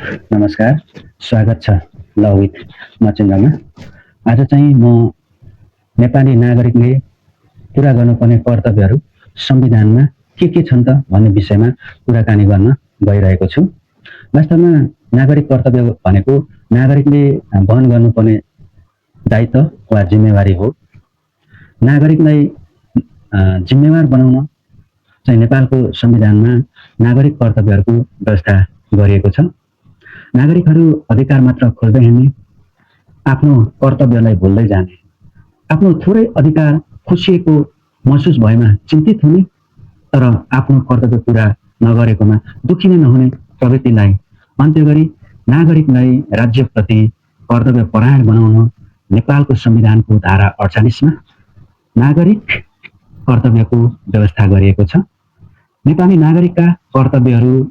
नमस्कार, स्वागत छ लभ विथ मचिन्द्रमा। आज चाहिँ म नेपाली नागरिकले पुरा गर्नुपर्ने कर्तव्यहरू संविधानमा के छन् त भन्ने विषयमा कुराकानी गर्न गइरहेको छु। वास्तवमा नागरिक कर्तव्य भनेको नागरिकले वहन गर्नुपर्ने दायित्व वा जिम्मेवारी हो। नागरिकलाई जिम्मेवार बनाउन चाहिँ नेपालको संविधानमा नागरिक कर्तव्यहरूको व्यवस्था गरिएको छ। नागरिकहरू अधिकार मात्र खोज्दै हिँड्ने, आफ्नो कर्तव्यलाई भुल्दै जाने, आफ्नो थोरै अधिकार खुसिएको महसुस भएमा चिन्तित हुने, तर आफ्नो कर्तव्य पूरा नगरेकोमा दुखी नै नहुने प्रवृत्तिलाई अन्त्य गरी नागरिकलाई राज्यप्रति कर्तव्य परायण बनाउन नेपालको संविधानको धारा 48 मा नागरिक कर्तव्यको व्यवस्था गरिएको छ। नेपाली नागरिकका कर्तव्यहरू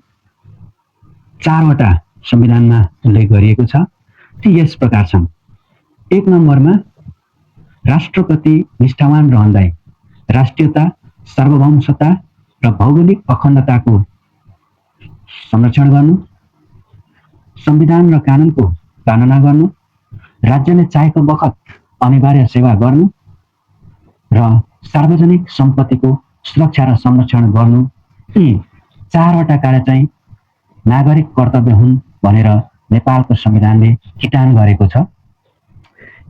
4 वटा संविधानमा उल्लेख गरिएको छ। ती यस प्रकार छन्। 1 नम्बरमा राष्ट्रप्रति निष्ठावान रहँदै राष्ट्रियता, सार्वभौमता र भौगोलिक अखण्डताको संरक्षण गर्नु, संविधान र कानुनको पालना गर्नु, राज्यले चाहेको बखत अनिवार्य सेवा गर्नु र सार्वजनिक सम्पत्तिको सुरक्षा र संरक्षण गर्नु, यी 4 वटा कार्य चाहिँ नागरिक कर्तव्य हुन् भनेर नेपालको संविधानले किटान गरेको छ।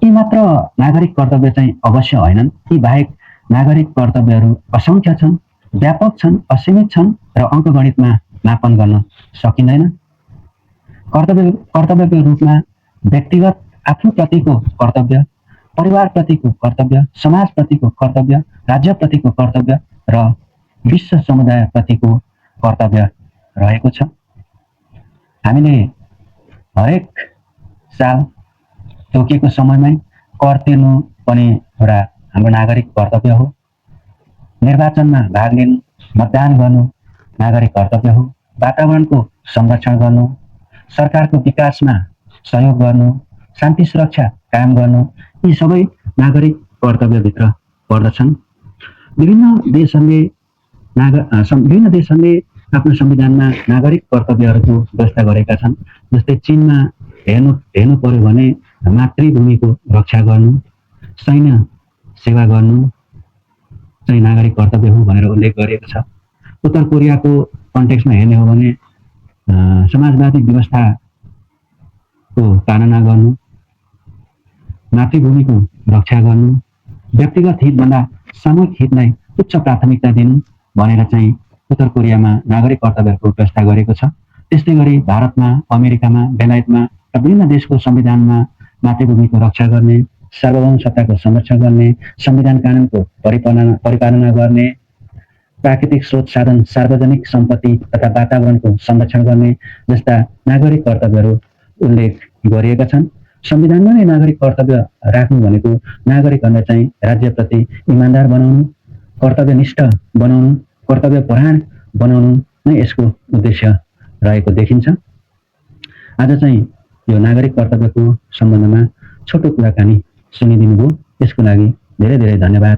यी मात्र नागरिक कर्तव्य चाहिँ अवश्य होइनन्। यी बाहेक नागरिक कर्तव्यहरू असंख्य छन्, व्यापक छन्, असीमित छन् र अङ्कगणितमा मापन गर्न सकिँदैन। कर्तव्यको रूपमा व्यक्तिगत आफूप्रतिको कर्तव्य, परिवारप्रतिको कर्तव्य, समाजप्रतिको कर्तव्य, राज्यप्रतिको कर्तव्य र विश्व समुदायप्रतिको कर्तव्य रहेको छ। हामीले हरेक साल तोकिएको समयमै कर तिर्नु पनि एउटा हाम्रो नागरिक कर्तव्य हो। निर्वाचनमा भाग लिनु, मतदान गर्नु नागरिक कर्तव्य हो। वातावरणको संरक्षण गर्नु, सरकारको विकासमा सहयोग गर्नु, शान्ति सुरक्षा कायम गर्नु, यी सबै नागरिक कर्तव्यभित्र पर्दछन्। विभिन्न देशहरूले आफ्नो संविधानमा नागरिक कर्तव्यहरूको व्यवस्था गरेका छन्। जस्तै चीनमा हेर्नु पर्यो भने मातृभूमिको रक्षा गर्नु, सैन्य सेवा गर्नु चाहिँ नागरिक कर्तव्य हो भनेर उल्लेख गरिएको छ। उत्तर कोरियाको कन्टेक्स्टमा हेर्ने हो भने समाजवादी व्यवस्थाको पालना गर्नु, मातृभूमिको रक्षा गर्नु, व्यक्तिगत हितभन्दा सामूहिक हितलाई उच्च प्राथमिकता दिनु भनेर चाहिँ उत्तर कोरियामा नागरिक कर्तव्यहरूको व्यवस्था गरेको छ। त्यस्तै गरी भारतमा, अमेरिकामा, बेलायतमा र विभिन्न देशको संविधानमा मातृभूमिको रक्षा गर्ने, सार्वभौम सत्ताको संरक्षण गर्ने, संविधान कानुनको परिपालना गर्ने, प्राकृतिक स्रोत साधन, सार्वजनिक सम्पत्ति तथा वातावरणको संरक्षण गर्ने जस्ता नागरिक कर्तव्यहरू उल्लेख गरिएका छन्। संविधानमा नै नागरिक कर्तव्य राख्नु भनेको नागरिकहरूलाई चाहिँ राज्यप्रति इमान्दार बनाउनु, कर्तव्यनिष्ठ बनाउनु, कर्तव्य परायण बनाउनु नै यसको उद्देश्य रहेको देखिन्छ। आज चाहिँ यो नागरिक कर्तव्यको सम्बन्धमा छोटो कुराकानी सुनिदिनु भयो। यसको लागि धेरै धेरै धन्यवाद।